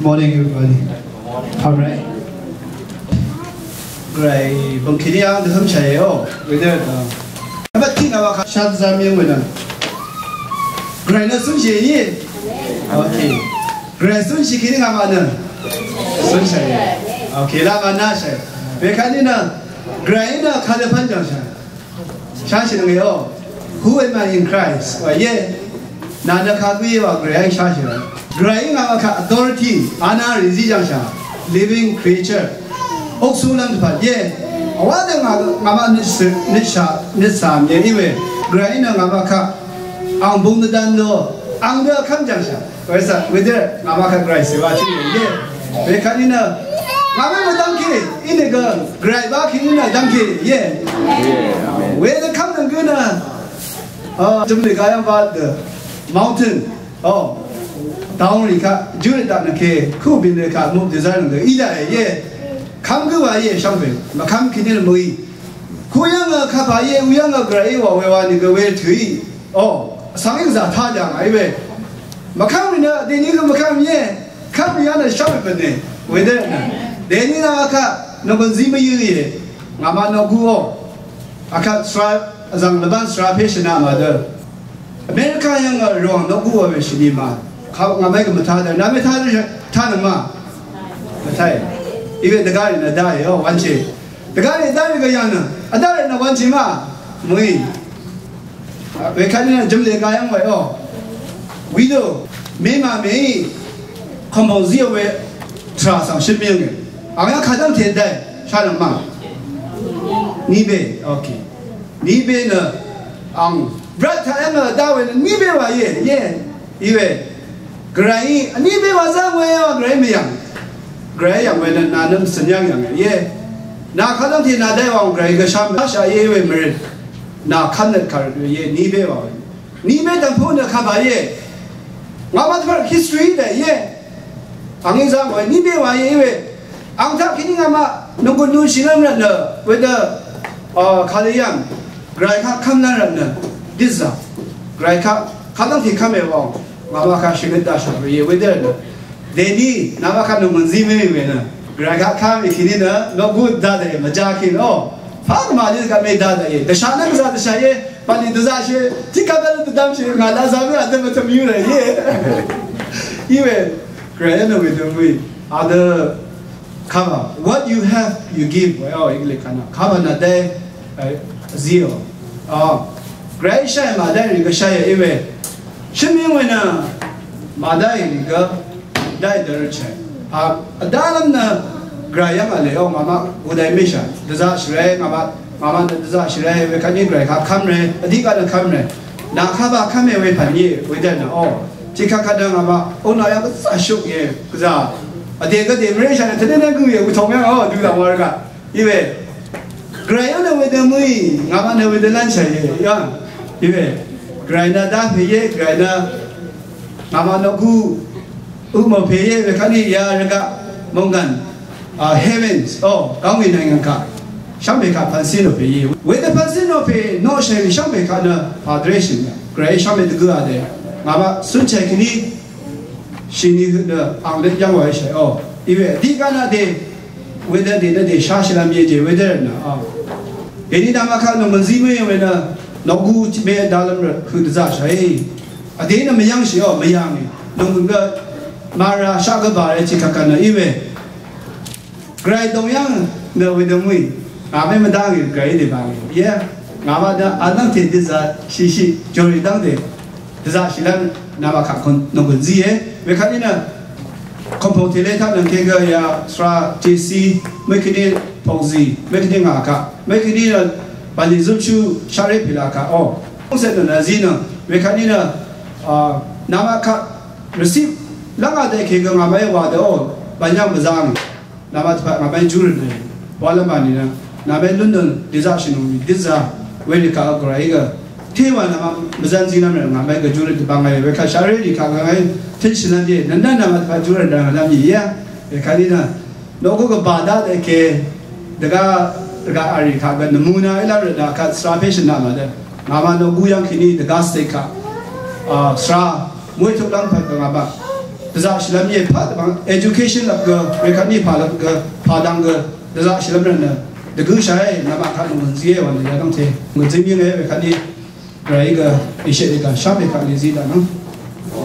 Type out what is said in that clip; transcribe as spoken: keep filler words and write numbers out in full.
Morning, everybody. All right. Gray, bang kini ang dum chai o. Whether the, but tina wa shan zam yang wena. Gray na sun shi yi. Okay. Gray sun shi kini ngama na. Sun shi. Okay, la ma na shi. Be kani na. Gray na ka da pan jang shi. Shashì nø ngèò. Who am I in Christ? Wa ye. Nà nø kagwi wa Gray shashì. Gray ngà wa ka authority, ana rìzí jangshà. Living creature. Oksu nvng dvpvt ye. Awa dø ngà ngà ma nvsha nvsha ye iwe. Gray nø ngà wa ka. Ang bung dvdan lo. Ang dø kam jangshà. Wesa, wedø ngàmaq kaq Gvray sewa chì ye. Wekvt inø ngàmaq nø dv́ngke, inø gø Gvray ba kì inø dv́ngke ye. Wedø kv́m nø gø nø, a, jøm nø gayv́ng ba the mountain, o, down rì kaq, júrì daq nø ke, ku bìn rì kaq, mup dvzar nø gø, í daq ye. Kv́m gø wa ye, shvngbe, mvkv́m kì inø mø̀í. Kuyv́ng a kapà ye, uyv́ng a Gvray wa we wa nø gø we tø̀í. O, vsvng í gvzà tá jà ngàí we. Mvkv́m rì nø, dèní gø mvkv́m ye, kv́m rì yá nø shv́m rì bø̀n nè, wedø nø. Dèní nà kaq, nònggùn zí mvyǿ íe, ngàmaq nònggù o. Akvt svra, vzv̀ng lvbán svra pé shvnaq màdø. America yv́ng a ròng nònggù o we shvni mà. Kaq ngàmaq gø mvtá dø, nà mvtá dø tá nø mà. Mvtá e. Iwe dvgá rì nø dá e, o, wvnche. Dvgá rì dá rì gø yv̀ng nø, vdá rì nø wvnche mà. Mø̀í. Wekvt nø jø̀mlè gayv́ng we o. Widow, mèmà mèí, kòmbòng zíò we, tvrà svng shøt mvyø̀nge. Ang yv́ng kadv́ngte dai, shánøng ma. Nibe, okay. Nibe nø, ang, brat taq yv́ng nø da we nø nibe wa ye, ye, iwe. Gvray, vní be wa zá ngwe wa Gvray mvyv̀ng. Gvray yv̀ng we nø nà nøm svnyv́ng yv̀ng ye. Nà kadv́ngte nà dai wa Gvray gvshá mvshá ye we mvrøt. Nà kv́mnøt kàrøt we ye, vní be wa we. Vní be dv̀ngpú nø kaba ye. Ngàmaq tvpvt history dè ye. Angí zá ngwe, vní be wa ye we. Ang taq kìní ngàmaq nònggùn nunshì lv́m rvtnø, wedø, a, kàlì yv̀ng, Gvray kaq kv́m lv́m rvtnø, dizà, Gvray kaq, kadv́ngte kv́m èwàng, ngàmaq kaq shvngøt daqshà we ye wedø rvtnø. Dèní, ngàmaq kaq nònggùn zí mé we nø, Gvray kaq kv́m èkìní nø, nònggùn daqdaqe, mvjakì nø, o, pà gvmà dí gvmè daqdaqe, dvshà nø gvzà dvshà ye, bv̀nlì dvzaqshì, tiqkvt dvdvmshì, ngà laq zà mé, a dø mvtø̀m yú rè ye. Iwe, Gvray nø wedø mø̀í, a dø, Kaba, what you have, you give. Well, English kana. Kaba na dai, eh, zero. Ah, Gvray shai ma dai rì gø shai iwe. Shimi we na ma dai rì gø dai dø chai. Ah, dalam na Gvray yama le o mama udai misha. Dvza shre mama, mama na dvza shre we kani Gvray ka kamre, adika na kamre. Na kaba kame we panye we dai na o. Tika kada mama, o na ya sa shuk ye, kza. Ade ga de mre sha ne tene ne gu ye gu tong ya o du la wa ga. Iwe. Gvray ya ne we de mui, ngama ne we de lan sha ye. Ya. Iwe. Gvray na da pe ye, Gvray na ngama no gu u mo pe ye we kani ya re ga mongan. A heavens. O, kang wi nang ka. Shang pe ka pan sin no pe ye. We de pan sin no pe no sha ye shang pe ka na federation ya. Gvray shang pe de gu a de. Ngama sun che kini Shini nø ang lvt yv́ng wa shì o. Iwe di gvna de wedø de nø de shashì lv́m ye je wedø nø a. Eni dvma kaq nònggùn zí mø we nø nònggù tiq mé dvlv́m rvt høq dvzaqshà e. Vde nø mvyv́ngshì o, mvyv́ng e. Nònggùn gø mara shaq gø bare tiq kaq nø iwe. Gvray dòng yv́ng nø wedø mø̀í. Ngà mé mvdv́ngì Gvray dè bàngì. Ye. Ngà mvdv́ng vdv́ngte dvzà shìshì jòrì dv́ngte. Dvzà shìlv́m nà mvkà nònggùn zí ye. Wekvt í nø. Kòmpòng tèlé taq nøngke gø ya sra tèsi. Mvkvt í pòngzì. Mvkvt í ngà kaq. Mvkvt í nø. Bàlì zupshú shaqré pèlà kaq. O. Kòngset nø nà zí nø. Wekvt í nø. A, nà mvkà. Receive. Lv́ngà dèkè gø ngà mvkà wa dø o. Bànyv̀ng mvzá ngì. Nvmbat pvt ngàmv́ng júrøt nø wa lv́m bàni nø nvmv́ng lún nø dèzaqshì nònggùn dèzaq we rì kaq Gvray gø téwa nvmv́ng mvzv́n zí lv́m rì ngàmv́ng gø júrøt dvbvng ngà we kaq sharé rì kaq ngàmv́ng tønshì lv́m dì nø nø nvmv́ng pvt júrøt dvbvng lv́m yì yà. Wekvt í nø noqgø gvbà daq dèkè dvgá rvgaq a rì kaq gø nvmuna í lv́m rì daq kaq sra pèshø̀n nà mvdø ngàmv́ng noqgø yv́ng kèní dvgá state kaq a sra mvwé tuq lv́m pvt gø ngàmv́ng dvzaqshìlv́m íe pà dvbvng education lvp gø, wekvt ní pà lvp gø, pà dvng gø, dvzaqshìlv́m rvt nø, dvgǿshàe, nvmaq kaq nònggùn zíe wà nø yadv́ngte. Ngùn zíng yíe, wekvt ní, ràí gø, ìshèt ìgà shv́m èkaq lèzí daq nvng.